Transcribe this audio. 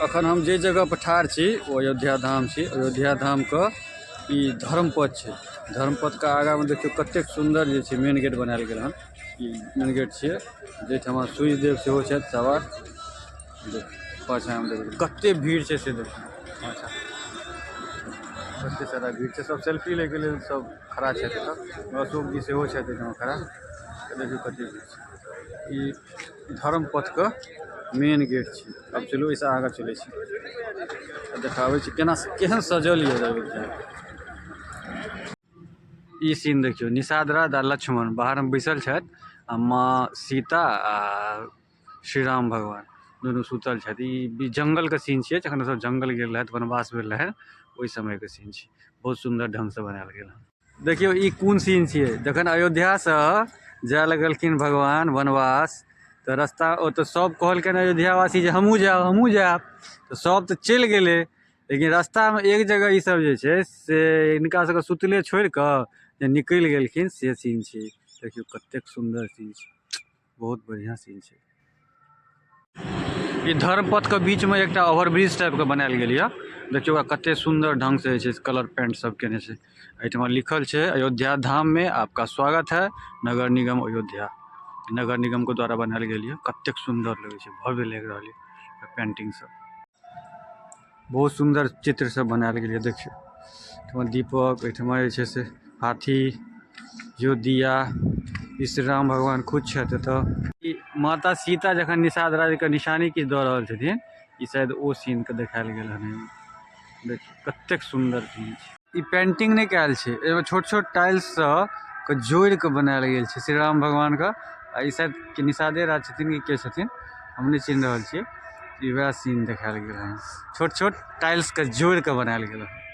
अखन हम जे जगह पर ठाढ़ छी ओ अयोध्या धाम छी। अयोध्या धाम के ई धर्मपथ छै। धर्मपथ के आगा में देखियो कतेक सुंदर जे छै मेन गेट बनायल गेल हन। ई मेन गेट छिये जेठमा सूर्य देव सेहो छथि सवार। पाछा में देखियो कते भीड़ छै से देखियो पाछा कते सारा भीड़ छै, सब सेल्फी ले के लेल सब खड़ा छथि एतऽ। अशोक जी सेहो छथि एहिठमा खड़ा। देखियो कते भीड़ छै। ई धर्मपथ के मेन गेट छी। अब चलू एहिसँ आगाँ चलै छी, देखाबै छी केना केहन सजल यऽ अयोध्या। ई सीन देखियौ, निषाद राज आ लक्ष्मण बाहरमे बैसल छथि आ माँ सीता आ श्री राम भगवान दुनू सुतल छथि। ई जंगलके सीन छियै, जखन ओसभ जंगल गेल रहथि, वनवास भेल रहै, ओहि समयके सीन छियै। बहुत सुन्दर ढङ्गसँ बनायल गेल हन। देखियौ ई कोन सीन छियै, जखन अयोध्यासँ जाय लगलखिन भगवान वनवास, तऽ रस्ता ओतऽ सब कहलखिन अयोध्यावासी जे हमहूँ जायब, हमहूँ जायब, तऽ सब तऽ चलि गेलै, लेकिन रस्तामे एक जगह ई सब जे छै से हिनका सबके सुतले छोड़िकऽ जे निकलि गेलखिन, से सीन छै। देखियौ कतेक सुन्दर सीन छै, बहुत बढ़िआँ सीन छै। ई धर्मपथके बीचमे एकटा ओवरब्रिज टाइपके बनायल गेल यऽ। देखियौ ओकरा कते सुन्दर ढङ्गसँ जे छै से कलर पेंट सब केने छै। एहिठमा लिखल छै अयोध्या धाम में आपका स्वागत है, नगर निगम अयोध्या। नगर निगम के द्वारा बनायल गेल यऽ। कतेक सुन्दर लगै छै, भव्य लागि रहल यऽ पेंटिंग सब। बहुत सुन्दर चित्र सब बनायल गेल यऽ। देखियौ एहिठमा दीपक, एहिठमा जे छै से हाथी, यो दिया, ई श्री राम भगवान खुद छथि एतऽ। ई माता सीता जखन निषाद राज के निशानी किछु दऽ रहल छथिन, ई शायद ओ सीन के देखायल गेल हन एहिमे। देखियौ कतेक सुन्दर सीन छै। ई पेंटिंग नहि कयल छै, एहिमे छोट छोट टाइल्स सँ के जोड़ि के बनायल गेल छै श्री राम भगवान के। आ ई शायद कि निषादे राज छथिन कि के छथिन, हम नहि चिन्ह रहल छियै। ई वएह सीन देखायल गेल हन, छोट छोट टाइल्स के जोड़ि के बनायल गेल हन।